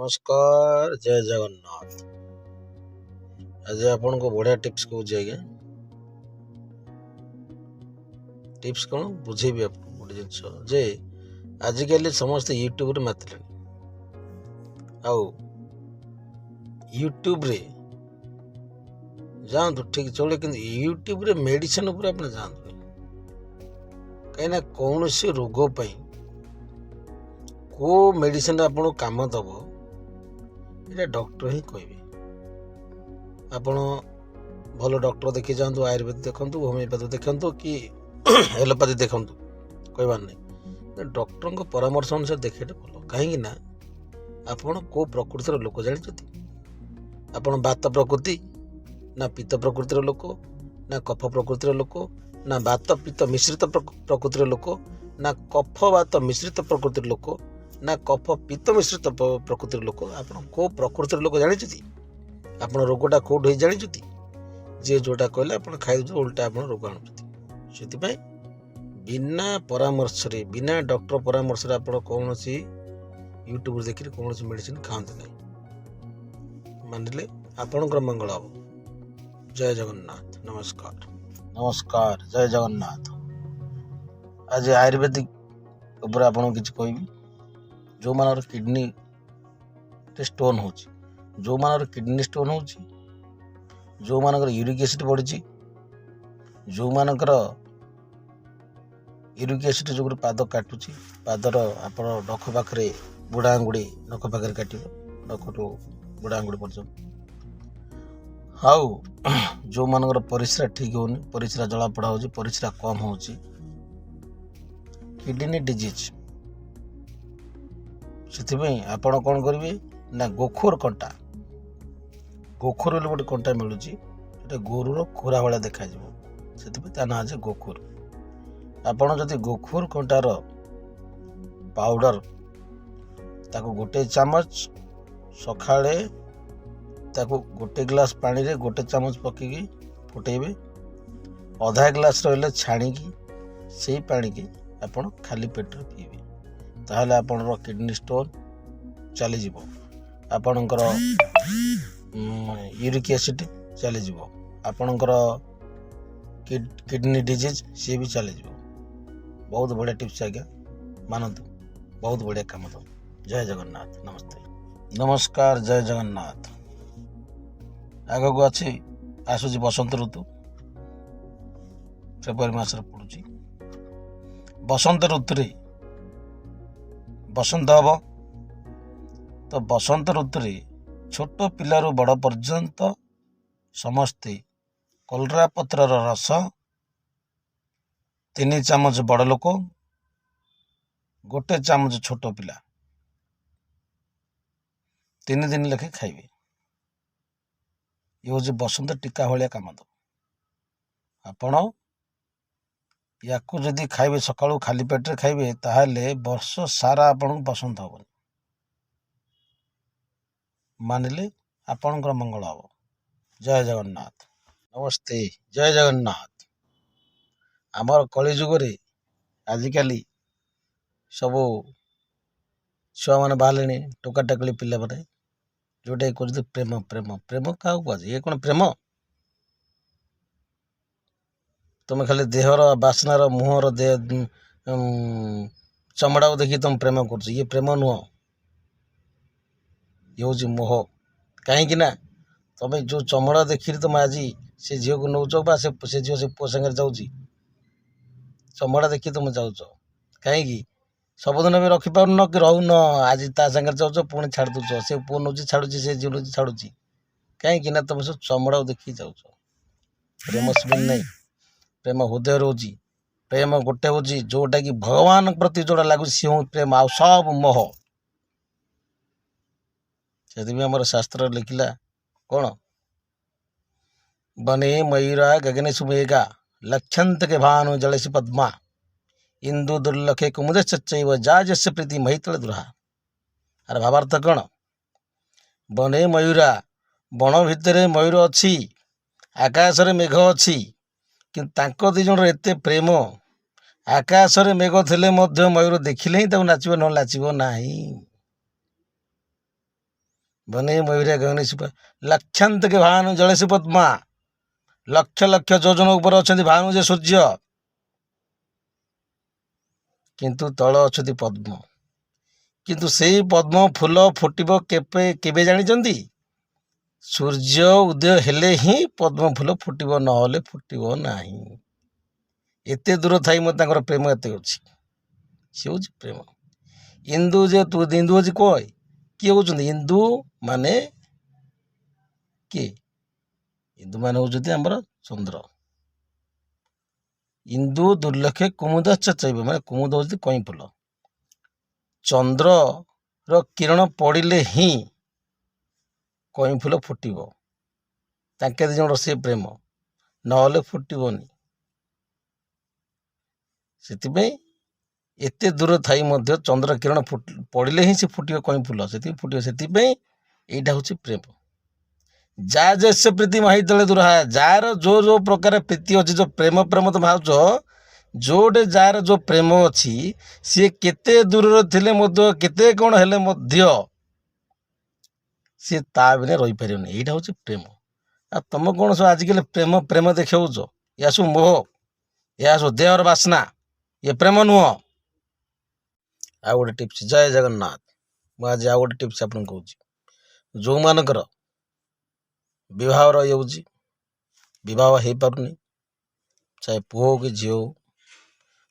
ନମସ୍କାର, ଜୟ ଜଗନ୍ନାଥ। ଆଜି ଆପଣଙ୍କୁ ବଢ଼ିଆ ଟିପ୍ସ କହୁଛି ଆଜ୍ଞା। ଟିପ୍ସ କ'ଣ ବୁଝେଇବି ଆପଣଙ୍କୁ ଗୋଟେ ଜିନିଷ ଯେ ଆଜିକାଲି ସମସ୍ତେ ୟୁଟ୍ୟୁବରେ ମାତିଲେଣି। ଆଉ ୟୁଟ୍ୟୁବରେ ଯାଆନ୍ତୁ ଠିକ୍ ଚଳେ, କିନ୍ତୁ ୟୁଟ୍ୟୁବରେ ମେଡ଼ିସିନ ଉପରେ ଆପଣ ଯାଆନ୍ତୁନି। କାହିଁକିନା କୌଣସି ରୋଗ ପାଇଁ କେଉଁ ମେଡ଼ିସିନ ଆପଣଙ୍କୁ କାମ ଦେବ, ଏଇଟା ଡକ୍ଟର ହିଁ କହିବେ। ଆପଣ ଭଲ ଡକ୍ଟର ଦେଖି ଯାଆନ୍ତୁ, ଆୟୁର୍ବେଦ ଦେଖନ୍ତୁ, ହୋମିଓପାଥି ଦେଖନ୍ତୁ କି ଏଲୋପାଥି ଦେଖନ୍ତୁ, କହିବାର ନାହିଁ। ଡକ୍ଟରଙ୍କ ପରାମର୍ଶ ଅନୁସାରେ ଦେଖିବାଟା ଭଲ। କାହିଁକି ନା ଆପଣ କେଉଁ ପ୍ରକୃତିର ଲୋକ ଜାଣିଛନ୍ତି? ଆପଣ ବାତ ପ୍ରକୃତି ନା ପିତ୍ତ ପ୍ରକୃତିର ଲୋକ, ନା କଫ ପ୍ରକୃତିର ଲୋକ, ନା ବାତ ପିତ୍ତ ମିଶ୍ରିତ ପ୍ରକୃତିର ଲୋକ, ନା କଫ ବାତ ମିଶ୍ରିତ ପ୍ରକୃତିର ଲୋକ, ନା କଫ ପିତ୍ତ ମିଶ୍ରିତ ପ୍ରକୃତିର ଲୋକ? ଆପଣ କେଉଁ ପ୍ରକୃତିର ଲୋକ ଜାଣିଛନ୍ତି? ଆପଣ ରୋଗଟା କେଉଁଠୁ ହେଇ ଜାଣିଛନ୍ତି? ଯିଏ ଯେଉଁଟା କହିଲେ ଆପଣ ଖାଇଦେଉଛନ୍ତି, ଓଲଟା ଆପଣ ରୋଗ ଆଣୁଛନ୍ତି। ସେଥିପାଇଁ ବିନା ପରାମର୍ଶରେ, ବିନା ଡକ୍ଟର ପରାମର୍ଶରେ ଆପଣ କୌଣସି ୟୁଟ୍ୟୁବରୁ ଦେଖିକି କୌଣସି ମେଡ଼ିସିନ ଖାଆନ୍ତୁ ନାହିଁ। ମାନିଲେ ଆପଣଙ୍କର ମଙ୍ଗଳ ହେବ। ଜୟ ଜଗନ୍ନାଥ। ନମସ୍କାର। ନମସ୍କାର, ଜୟ ଜଗନ୍ନାଥ। ଆଜି ଆୟୁର୍ବେଦିକ ଉପରେ ଆପଣଙ୍କୁ କିଛି କହିବି। ଯେଉଁମାନଙ୍କର କିଡ଼ନୀ ଷ୍ଟୋନ୍ ହେଉଛି, ଯେଉଁମାନଙ୍କର କିଡ଼ନୀ ଷ୍ଟୋନ୍ ହେଉଛି, ଯେଉଁମାନଙ୍କର ୟୁରିକ୍ ଏସିଡ଼୍ ବଢ଼ିଛି, ଯେଉଁମାନଙ୍କର ୟୁରିକ୍ ଏସିଡ଼୍ ଯୋଗୁଁ ପାଦ କାଟୁଛି, ପାଦର ଆପଣ ନଖ ପାଖରେ, ବୁଢ଼ା ଆଙ୍ଗୁଳି ନଖ ପାଖରେ କାଟିବ, ନଖଠୁ ବୁଢ଼ା ଆଙ୍ଗୁଳି ପର୍ଯ୍ୟନ୍ତ। ଆଉ ଯେଉଁମାନଙ୍କର ପରିସ୍ରା ଠିକ୍ ହେଉନି, ପରିସ୍ରା ଜଳାପୋଡ଼ା ହେଉଛି, ପରିସ୍ରା କମ୍ ହେଉଛି, କିଡ଼ନୀ ଡିଜିଜ୍, ସେଥିପାଇଁ ଆପଣ କ'ଣ କରିବେ ନା ଗୋଖର କଣ୍ଟା, ଗୋଖର ବୋଲି ଗୋଟେ କଣ୍ଟା ମିଳୁଛି, ସେଟା ଗୋରୁର ଖୁରା ଭଳିଆ ଦେଖାଯିବ, ସେଥିପାଇଁ ତା ନାଁ ଅଛି ଗୋଖର। ଆପଣ ଯଦି ଗୋଖର କଣ୍ଟାର ପାଉଡ଼ର ତାକୁ ଗୋଟେ ଚାମଚ ସକାଳେ, ତାକୁ ଗୋଟେ ଗ୍ଲାସ୍ ପାଣିରେ ଗୋଟେ ଚାମଚ ପକାଇକି ଫୁଟେଇବେ, ଅଧା ଗ୍ଲାସ୍ ରହିଲେ ଛାଣିକି ସେଇ ପାଣିକି ଆପଣ ଖାଲି ପେଟରେ ପିଇବେ, ତାହେଲେ ଆପଣଙ୍କର କିଡ଼ନୀ ଷ୍ଟୋନ୍ ଚାଲିଯିବ, ଆପଣଙ୍କର ୟୁରିକ୍ ଏସିଡ଼୍ ଚାଲିଯିବ, ଆପଣଙ୍କର କିଡ଼ନୀ ଡିଜିଜ୍ ସିଏ ବି ଚାଲିଯିବ। ବହୁତ ବଢ଼ିଆ ଟିପ୍ସ ଆଜ୍ଞା, ମାନନ୍ତୁ, ବହୁତ ବଢ଼ିଆ କାମ ଦେବ। ଜୟ ଜଗନ୍ନାଥ। ନମସ୍ତେ। ନମସ୍କାର, ଜୟ ଜଗନ୍ନାଥ। ଆଗକୁ ଅଛି, ଆସୁଛି ବସନ୍ତ ଋତୁ, ଫେବୃଆରୀ ମାସରେ ପଡ଼ୁଛି। ବସନ୍ତ ଋତୁରେ ବସନ୍ତ ହେବ ତ, ବସନ୍ତ ଋତୁରେ ଛୋଟ ପିଲାରୁ ବଡ଼ ପର୍ଯ୍ୟନ୍ତ ସମସ୍ତେ କଲରା ପତ୍ରର ରସ 3 ଚାମଚ ବଡ଼ ଲୋକ, ଗୋଟେ ଚାମଚ ଛୋଟ ପିଲା, 3 ଦିନ ଲେଖେ ଖାଇବେ। ଇଏ ହେଉଛି ବସନ୍ତ ଟୀକା ଭଳିଆ କାମ ଦେବ। ଆପଣ ୟାକୁ ଯଦି ଖାଇବେ, ସକାଳୁ ଖାଲି ପେଟରେ ଖାଇବେ, ତାହେଲେ ବର୍ଷ ସାରା ଆପଣଙ୍କୁ ବସନ୍ତ ହେବନି। ମାନିଲେ ଆପଣଙ୍କର ମଙ୍ଗଳ ହେବ। ଜୟ ଜଗନ୍ନାଥ। ନମସ୍ତେ, ଜୟ ଜଗନ୍ନାଥ। ଆମର କଳିଯୁଗରେ ଆଜିକାଲି ସବୁ ଛୁଆମାନେ ବାହାରିଲେଣି, ଟୋକା ଟୋକଲି ପିଲାମାନେ, ଯେଉଁଟାକି କହୁଛନ୍ତି ପ୍ରେମ। ପ୍ରେମ, ପ୍ରେମ କାହାକୁ କୁହାଯାଏ? ଇଏ କ'ଣ ପ୍ରେମ? ତୁମେ ଖାଲି ଦେହର ବାସ୍ନାର, ମୁହଁର, ଦେହ ଚମଡ଼ାକୁ ଦେଖି ତୁମେ ପ୍ରେମ କରୁଛ। ଇଏ ପ୍ରେମ ନୁହଁ, ଇଏ ହେଉଛି ମୋହ। କାହିଁକି ନା ତୁମେ ଯେଉଁ ଚମଡ଼ା ଦେଖିକି ତୁମେ ଆଜି ସେ ଝିଅକୁ ନେଉଛ ବା ସେ ଝିଅ ସେ ପୁଅ ସାଙ୍ଗରେ ଯାଉଛି, ଚମଡ଼ା ଦେଖି ତୁମେ ଯାଉଛ। କାହିଁକି ସବୁଦିନ ବି ରଖିପାରୁନ କି ରହୁନ? ଆଜି ତା ସାଙ୍ଗରେ ଯାଉଛ, ପୁଣି ଛାଡ଼ି ଦେଉଛ। ସେ ପୁଅ ନେଉଛି ଛାଡ଼ୁଛି, ସେ ଝିଅ ନେଉଛି ଛାଡ଼ୁଛି। କାହିଁକି ନା ତୁମେ ସବୁ ଚମଡ଼ାକୁ ଦେଖିକି ଯାଉଛ। ପ୍ରେମ ସେମିତି ନାହିଁ। ପ୍ରେମ ହୃଦୟ ରହୁଛି। ପ୍ରେମ ଗୋଟେ ହେଉଛି ଯେଉଁଟାକି ଭଗବାନଙ୍କ ପ୍ରତି ଯେଉଁଟା ଲାଗୁଛି, ସିଏ ହେଉଛି ପ୍ରେମ, ଆଉ ସବୁ ମୋହ। ସେଥିପାଇଁ ଆମର ଶାସ୍ତ୍ର ଲେଖିଲା କ'ଣ? ବନେ ମୟୂରା ଗଗନେ ସୁମେଘା ଲକ୍ଷନ୍ତକେ ଭାନୁ ଜଳସି ପଦ୍ମା ଇନ୍ଦୁ ଦୁର୍ଲକ୍ଷେ କୁମୁଦଶ୍ଚୈବ ଯା ଯସ୍ୟ ପ୍ରୀତି ମହିତଳ ଦୃହା। ଆର ଭାବାର୍ଥ କ'ଣ? ବନେ ମୟୂରା, ବଣ ଭିତରେ ମୟୂର ଅଛି, ଆକାଶରେ ମେଘ ଅଛି, କିନ୍ତୁ ତାଙ୍କ ଦୁଇ ଜଣର ଏତେ ପ୍ରେମ, ଆକାଶରେ ମେଘ ଥିଲେ ମଧ୍ୟ ମୟୂର ଦେଖିଲେ ହିଁ ତାକୁ ନାଚିବ, ନହେଲେ ନାଚିବ ନାହିଁ। ବନେ ମୟୂରେ ଗଗନେ ଲକ୍ଷାନ୍ତକେ ଭାନୁ ଜଳେ ସୁପଦ୍ମା। ଲକ୍ଷ ଲକ୍ଷ ଯୋଜନ ଉପରେ ଅଛନ୍ତି ଭାନୁ ଯେ ସୂର୍ଯ୍ୟ, କିନ୍ତୁ ତଳ ଅଛନ୍ତି ପଦ୍ମ। କିନ୍ତୁ ସେଇ ପଦ୍ମ ଫୁଲ ଫୁଟିବ କେବେ କେବେ ଜାଣିଛନ୍ତି? ସୂର୍ଯ୍ୟ ଉଦୟ ହେଲେ ହିଁ ପଦ୍ମ ଫୁଲ ଫୁଟିବ, ନହେଲେ ଫୁଟିବ ନାହିଁ। ଏତେ ଦୂର ଥାଇ ମୋତେ ତାଙ୍କର ପ୍ରେମ ଏତେ ଅଛି। ସେ ହେଉଛି ପ୍ରେମ। ଇନ୍ଦୁ ଯେ ତୁ, ଇନ୍ଦୁ ହେଉଛି କହ କିଏ ହେଉଛନ୍ତି? ଇନ୍ଦୁ ମାନେ କିଏ? ଇନ୍ଦୁ ମାନେ ହେଉଛନ୍ତି ଆମର ଚନ୍ଦ୍ର। ଇନ୍ଦୁ ଦୁର୍ଲକ୍ଷେ କୁମୁଦ ଚୈବ, ମାନେ କୁମୁଦ ହେଉଛି କଇଁ ଫୁଲ। ଚନ୍ଦ୍ରର କିରଣ ପଡ଼ିଲେ ହିଁ କଇଁ ଫୁଲ ଫୁଟିବ। ତାଙ୍କେ ଦୁଇ ଜଣର ସେ ପ୍ରେମ, ନହେଲେ ଫୁଟିବନି। ସେଥିପାଇଁ ଏତେ ଦୂର ଥାଇ ମଧ୍ୟ ଚନ୍ଦ୍ର କିରଣ ପଡ଼ିଲେ ହିଁ ସେ ଫୁଟିବ କଇଁ ଫୁଲ, ସେଥିପାଇଁ ଫୁଟିବ। ସେଥିପାଇଁ ଏଇଟା ହେଉଛି ପ୍ରେମ। ଯାହା ଯେ ସେ ପ୍ରୀତି ମହିତଳେ ଦୂର, ଯାହାର ଯେଉଁ ଯେଉଁ ପ୍ରକାର ପ୍ରୀତି ଅଛି, ଯେଉଁ ପ୍ରେମ, ପ୍ରେମ ତ ଭାବୁଛ, ଯେଉଁଟେ ଯାହାର ଯେଉଁ ପ୍ରେମ ଅଛି, ସିଏ କେତେ ଦୂରରେ ଥିଲେ ମଧ୍ୟ, କେତେ କ'ଣ ହେଲେ ମଧ୍ୟ ସିଏ ତା ବିନା ରହିପାରିବନି। ଏଇଟା ହେଉଛି ପ୍ରେମ। ଆଉ ତମେ କ'ଣ ସବୁ ଆଜିକାଲି ପ୍ରେମ ପ୍ରେମ ଦେଖାଉଛ? ଏହା ସବୁ ମୋହ, ଏହା ସବୁ ଦେହର ବାସନା, ଇଏ ପ୍ରେମ ନୁହଁ। ଆଉ ଗୋଟେ ଟିପ୍ସ, ଜୟ ଜଗନ୍ନାଥ। ମୁଁ ଆଜି ଆଉ ଗୋଟେ ଟିପ୍ସ ଆପଣଙ୍କୁ କହୁଛି। ଯେଉଁମାନଙ୍କର ବିବାହ ରହିଯାଉଛି, ବିବାହ ହେଇପାରୁନି, ଚାହେ ପୁଅ ହଉ କି ଝିଅ ହଉ,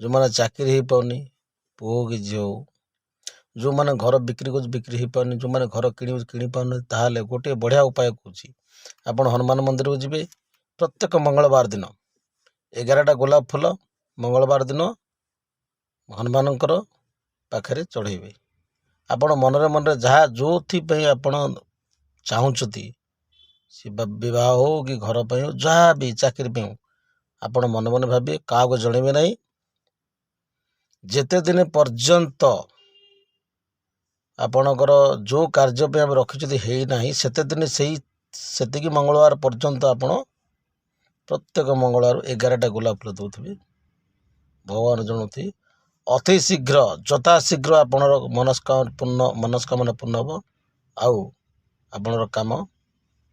ଯେଉଁମାନେ ଚାକିରି ହେଇପାରୁନି, ପୁଅ ହଉ କି ଝିଅ ହଉ, ଯେଉଁମାନେ ଘର ବିକ୍ରି କରୁଛି ବିକ୍ରି ହେଇପାରୁନି, ଯେଉଁମାନେ ଘର କିଣିପାରୁନି, ତାହେଲେ ଗୋଟିଏ ବଢ଼ିଆ ଉପାୟ କହୁଛି। ଆପଣ ହନୁମାନ ମନ୍ଦିରକୁ ଯିବେ ପ୍ରତ୍ୟେକ ମଙ୍ଗଳବାର ଦିନ, 11ଟା ଗୋଲାପ ଫୁଲ ମଙ୍ଗଳବାର ଦିନ ହନୁମାନଙ୍କର ପାଖରେ ଚଢ଼େଇବେ। ଆପଣ ମନରେ ମନରେ ଯାହା ଯେଉଁଥିପାଇଁ ଆପଣ ଚାହୁଁଛନ୍ତି, ସେ ବିବାହ ହଉ କି ଘର ପାଇଁ ହଉ, ଯାହା ବି ଚାକିରି ପାଇଁ ହଉ, ଆପଣ ମନେ ମନେ ଭାବିବେ, କାହାକୁ ଜଣେଇବେ ନାହିଁ। ଯେତେ ଦିନ ପର୍ଯ୍ୟନ୍ତ ଆପଣଙ୍କର ଯେଉଁ କାର୍ଯ୍ୟ ପାଇଁ ଆମେ ରଖିଛନ୍ତି ହେଇନାହିଁ, ସେତେ ଦିନ ସେଇ ସେତିକି ମଙ୍ଗଳବାର ପର୍ଯ୍ୟନ୍ତ ଆପଣ ପ୍ରତ୍ୟେକ ମଙ୍ଗଳବାର 11ଟା ଗୋଲାପ ଫୁଲ ଦେଉଥିବେ, ଭଗବାନ ଜଣାଉଥିବେ। ଅତି ଶୀଘ୍ର, ଯଥାଶୀଘ୍ର ଆପଣର ମନସ୍କାମନା ପୂର୍ଣ୍ଣ ହେବ ଆଉ ଆପଣଙ୍କର କାମ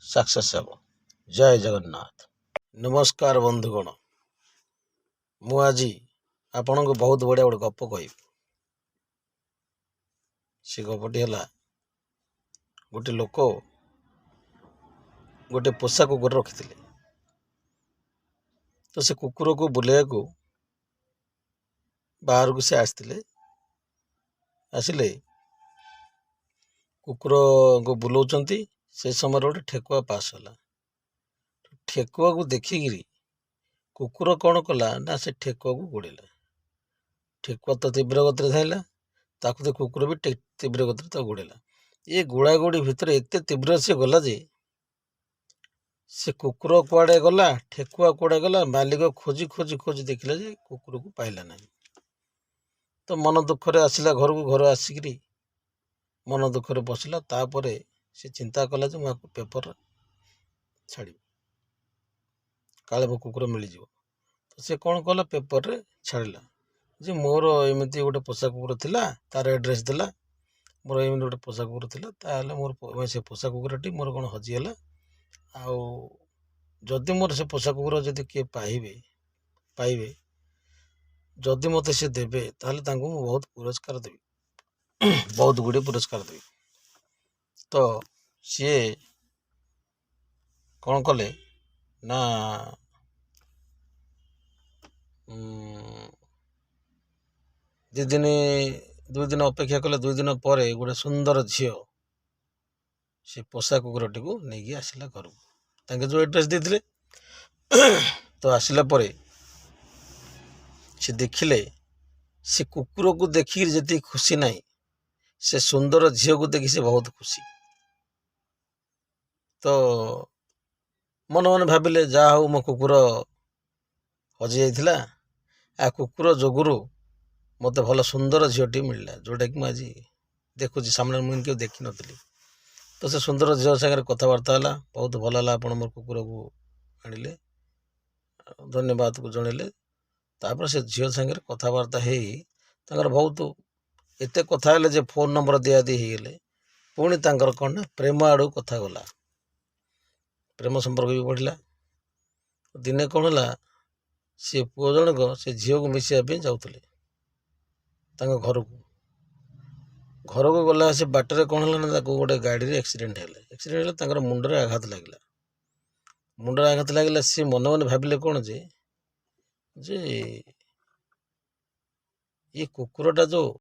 ସକ୍ସେସ୍ ହେବ। ଜୟ ଜଗନ୍ନାଥ। ନମସ୍କାର ବନ୍ଧୁଗଣ, ମୁଁ ଆଜି ଆପଣଙ୍କୁ ବହୁତ ବଢ଼ିଆ ଗୋଟେ ଗପ କହିବି। ସେ ଗପଟି ହେଲା, ଗୋଟେ ଲୋକ ଗୋଟେ ପୋଷା କୁକୁର ରଖିଥିଲେ। ତ ସେ କୁକୁରକୁ ବୁଲେଇବାକୁ ବାହାରକୁ ସେ ଆସିଥିଲେ। ଆସିଲେ, କୁକୁରକୁ ବୁଲଉଛନ୍ତି, ସେ ସମୟରେ ଗୋଟେ ଠେକୁଆ ପାସ୍ ହେଲା। ଠେକୁଆକୁ ଦେଖିକିରି କୁକୁର କ'ଣ କଲା ନା, ସେ ଠେକୁଆକୁ ଗୋଡ଼େଇଲା। ଠେକୁଆ ତ ତୀବ୍ର ଗତିରେ ଧାଇଁଲା, ତାକୁ ତ କୁକୁର ବି ତୀବ୍ର ଗତିରେ ତାକୁ ଗୋଡ଼େଇଲା। ଏ ଗୋଡ଼ାଗୋଡ଼ି ଭିତରେ ଏତେ ତୀବ୍ର ସେ ଗଲା ଯେ ସେ କୁକୁର କୁଆଡ଼େ ଗଲା, ଠେକୁଆ କୁଆଡ଼େ ଗଲା, ମାଲିକ ଖୋଜି ଖୋଜି ଖୋଜି ଦେଖିଲା ଯେ କୁକୁରକୁ ପାଇଲା ନାହିଁ। ତ ମନ ଦୁଃଖରେ ଆସିଲା ଘରକୁ। ଘର ଆସିକିରି ମନ ଦୁଃଖରେ ବସିଲା। ତାପରେ ସେ ଚିନ୍ତା କଲା ଯେ ମୁଁ ଆକୁ ପେପର ଛାଡ଼ିବି, କାଳେ ମୋ କୁକୁର ମିଳିଯିବ। ତ ସେ କ'ଣ କଲା? ପେପରରେ ଛାଡ଼ିଲା ଯେ ମୋର ଏମିତି ଗୋଟେ ପୋଷା କୁକୁର ଥିଲା। ତାର ଆଡ୍ରେସ୍ ଦେଲା। ମୋର ଏମିତି ଗୋଟେ ପୋଷା କୁକୁର ଥିଲା, ତାହେଲେ ମୋର ସେ ପୋଷା କୁକୁରଟି ମୋର କ'ଣ ହଜିଗଲା, ଆଉ ଯଦି ମୋର ସେ ପୋଷା କୁକୁର ଯଦି କିଏ ପାଇବେ, ଯଦି ମୋତେ ସେ ଦେବେ, ତାହେଲେ ତାଙ୍କୁ ମୁଁ ବହୁତ ପୁରସ୍କାର ଦେବି, ବହୁତ ଗୁଡ଼ିଏ ପୁରସ୍କାର ଦେବି। ତ ସିଏ କ'ଣ କଲେ ନା, 2 ଦିନ 2 ଦିନ ଅପେକ୍ଷା କଲେ। 2 ଦିନ ପରେ ଗୋଟେ ସୁନ୍ଦର ଝିଅ ସେ ପୋଷା କୁକୁରଟିକୁ ନେଇକି ଆସିଲା ଘରକୁ, ତାଙ୍କେ ଯେଉଁ ଆଡ୍ରେସ୍ ଦେଇଥିଲେ। ତ ଆସିଲା ପରେ ସେ ଦେଖିଲେ, ସେ କୁକୁରକୁ ଦେଖିକି ଯେତିକି ଖୁସି ନାହିଁ, ସେ ସୁନ୍ଦର ଝିଅକୁ ଦେଖି ସେ ବହୁତ ଖୁସି। ତ ମନେ ମନେ ଭାବିଲେ, ଯାହା ହଉ, ମୋ କୁକୁର ହଜିଯାଇଥିଲା, ଆ କୁକୁର ଯୋଗୁରୁ ମୋତେ ଭଲ ସୁନ୍ଦର ଝିଅଟି ମିଳିଲା, ଯେଉଁଟାକି ମୁଁ ଆଜି ଦେଖୁଛି ସାମ୍ନାରେ, ମୁଁ କେବେ ଦେଖିନଥିଲି। ତ ସେ ସୁନ୍ଦର ଝିଅ ସାଙ୍ଗରେ କଥାବାର୍ତ୍ତା ହେଲା। ବହୁତ ଭଲ ହେଲା ଆପଣ ମୋର କୁକୁରକୁ ଆଣିଲେ, ଧନ୍ୟବାଦକୁ ଜଣେଇଲେ। ତାପରେ ସେ ଝିଅ ସାଙ୍ଗରେ କଥାବାର୍ତ୍ତା ହେଇ ତାଙ୍କର ବହୁତ ଏତେ କଥା ହେଲେ ଯେ ଫୋନ୍ ନମ୍ବର ଦିଆଦି ହେଇଗଲେ। ପୁଣି ତାଙ୍କର କ'ଣ ନା ପ୍ରେମ ଆଡ଼କୁ କଥା ଗଲା, ପ୍ରେମ ସମ୍ପର୍କ ବି ବଢ଼ିଲା। ଦିନେ କ'ଣ ହେଲା, ସେ ପୁଅ ଜଣକ ସେ ଝିଅକୁ ମିଶିବା ପାଇଁ ଯାଉଥିଲେ ତାଙ୍କ ଘରକୁ। ଘରକୁ ଗଲା, ସେ ବାଟରେ କ'ଣ ହେଲା ନା ତାକୁ ଗୋଟେ ଗାଡ଼ିରେ ଆକ୍ସିଡେଣ୍ଟ ହେଲେ। ଆକ୍ସିଡେଣ୍ଟ ହେଲେ, ତାଙ୍କର ମୁଣ୍ଡରେ ଆଘାତ ଲାଗିଲା। ମୁଣ୍ଡରେ ଆଘାତ ଲାଗିଲା। ସିଏ ମନେ ମନେ ଭାବିଲେ କ'ଣ ଯେ ଇଏ କୁକୁରଟା ଯେଉଁ